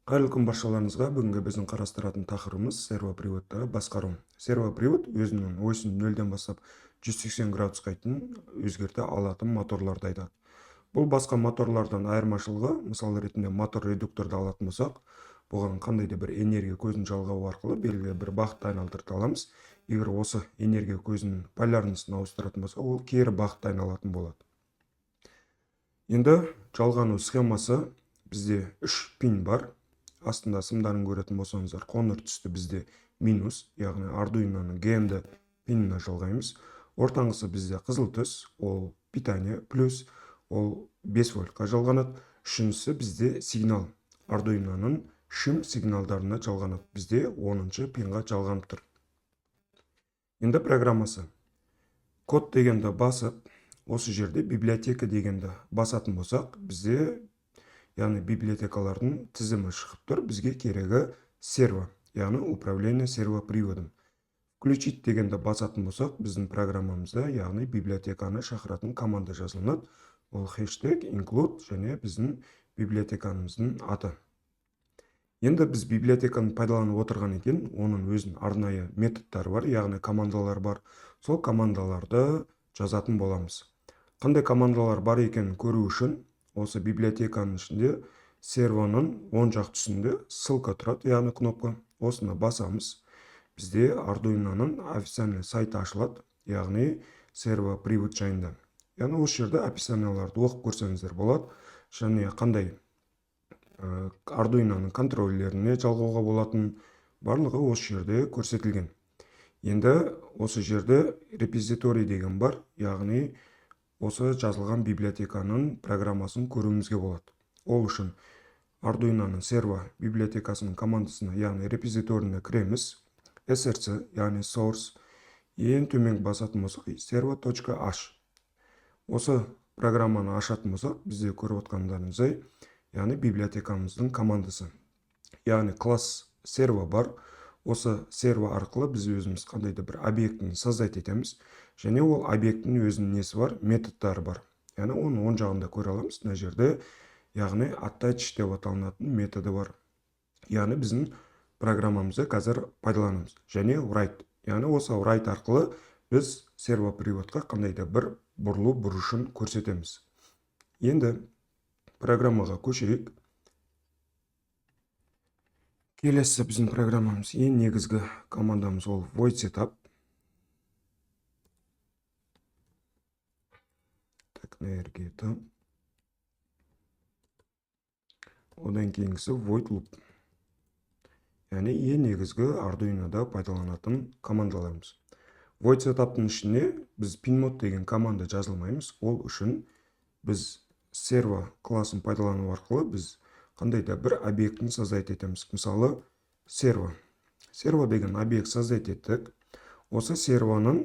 Қайырлы күн баршаларыңызға. Бүгінгі біздің қарастыратын тақырыбымыз сервоприводты басқару. Сервопривод өзінің осін нөлден бастап 180 градусқа дейін өзгерте алатын моторларды айтады. Бұл басқа моторлардан айырмашылығы, мысал ретінде мотор редукторды алатын болсақ, бұған қандай да бір энергия көзін жалғау арқылы белгілі бір бағытта айналдырта аламыз. Егер осы энергия көзінің полярнысын ауыстыратын болсақ, ол кері бағытта айналатын болады. Енді жалғану схемасы бізде 3 пин бар. Астында сымдарын көретін болсаңыздар, қоңыр түсті бізде минус, яғни Arduino'ның GND пиніне жалғаймыз. Ортаңғысы бізде қызыл түс, ол питание плюс, ол 5 вольтқа жалғанады. Үшіншісі бізде сигнал, Arduino'ның шим сигналдарына жалғанады. Бізде 10-шы пинға жалғанып тұр. Енді программасы. Код дегенді басып, осы жерде библиотека дегенді басатын болсақ, бізде яғни библиотекалардың тізімі шығып тұр. Бізге керегі серво, яғни управление сервоприводом. Включить дегенді басатын болсақ, біздің программамызда яғни библиотеканы шақыратын команда жазылынады. Ол хэштег include және біздің библиотекамыздың аты. Енді біз библиотеканы пайдаланып отырған екен, оның өзінің арнайы методтары бар, яғни командалар бар. Сол командаларды жазатын боламыз. Қандай командалар бар екенін көру үшін осы библиотеканың ішінде сервоның оң жақ тұсында ссылка тұрады, яғни кнопка. Осыны басамыз. Бізде Arduino'ның официальный сайты ашылады, яғни сервопривод жайында. Яғни осы жерде описанияларды оқып көрсеңіздер болады. Және қандай Arduino'ның контроллеріне жалғауға болатын барлығы осы жерде көрсетілген. Енді осы жерде репозиторий деген бар, яғни осы жазылған библиотеканың программасын көруімізге болады. Ол үшін Arduino'ның серво библиотекасының командасына, яғни репозиторийіне кіреміз. Src, яғни source, ең төмен басатын болсақ, servo.h. Осы программаны ашатын болсақ, бізде көріп отқандарыңыздай, яғни библиотекамыздың командасы. Яғни класс серво бар. Осы серво арқылы біз өзіміз қандай да бір объектіні создать етеміз. Және ол объектінің өзінің несі бар, методтары бар. Яғни оның оң жағында көре аламыз. Мына жерде яғни attach деп аталынатын методы бар. Яғни біздің программамызды қазір пайдаланамыз. Және write. Яғни осы write арқылы біз сервоприводқа қандай да бір бұрылу бұрышын көрсетеміз. Енді программаға көшейік. Келесі біздің программамыз, ең негізгі командамыз ол void setup. Так, энергия. Одан кейінгісі void loop. Яғни ең негізгі Arduino'да пайдаланатын командаларымыз. Void setup'тың ішіне біз pinMode деген команда жазылмаймыз. Ол үшін біз серво классын пайдалану арқылы біз қандай да бір объектіні создать етеміз. Мысалы, серво. Серво деген объект создать еттік. Осы сервоның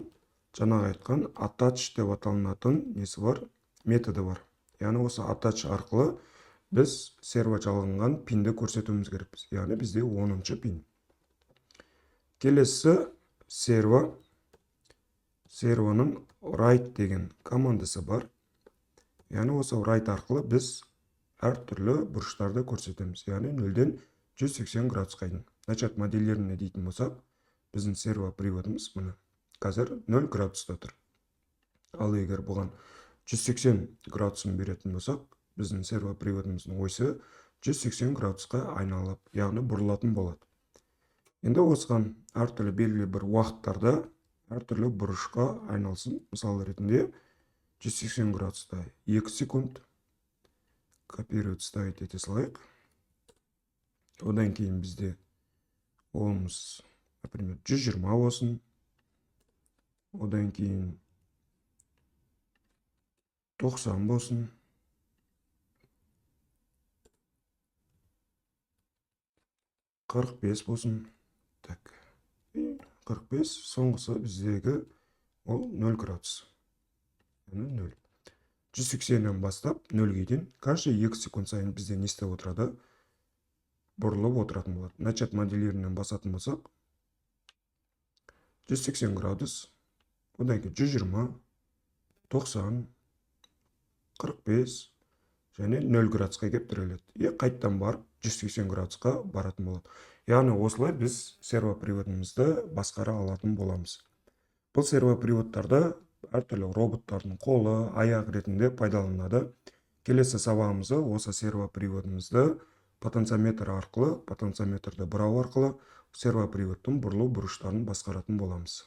жаңағы айтқан attach деп аталынатын несі бар, методы бар. Яғни осы attach арқылы біз серво жалғанған пинді көрсетуіміз керекпіз. Яғни бізде 10-шы пин. Келесі серво. Сервоның write деген командасы бар. Яғни осы write арқылы біз әртүрлі бұрыштарды көрсетеміз. Яғни 0-ден 180 градусқа дейін. Начать моделирование дейтін болсақ, біздің сервоприводымыз міне қазір 0 градуста тұр. Ал егер бұған 180 градусын беретін болсақ, біздің сервоприводымыздың осі 180 градусқа айналып, яғни бұрылатын болады. Енді осыған әртүрлі белгілі бір уақыттарда әртүрлі бұрышқа айналсын. Мысал ретінде 180 градуста 2 секунд копировать ставить ете салайық. Одан кейін бізде олымыз, например, 120 болсын. Одан кейін 90 болсын. 45 болсын. Так, 45, соңғысы біздегі ол 0 градус. Яғни 0. 180-нен бастап 0-ге дейін каждый 2 секунд сайын бізде не істеп отырады? Бұрылып отыратын болады. Начать моделированиені басатын болсақ, 180 градус, одан кейін 120, 90, 45 және 0 градусқа келіп тіреледі. И қайттан барып 180 градусқа баратын болады. Яғни осылай біз сервоприводымызды басқара алатын боламыз. Бұл сервоприводтарды әртүрлі роботтардың қолы, аяқ ретінде пайдаланады. Келесі сабағымызда осы сервоприводымызды потенциометр арқылы, потенциометрді бұрау арқылы сервоприводтың бұрылу бұрыштарын басқаратын боламыз.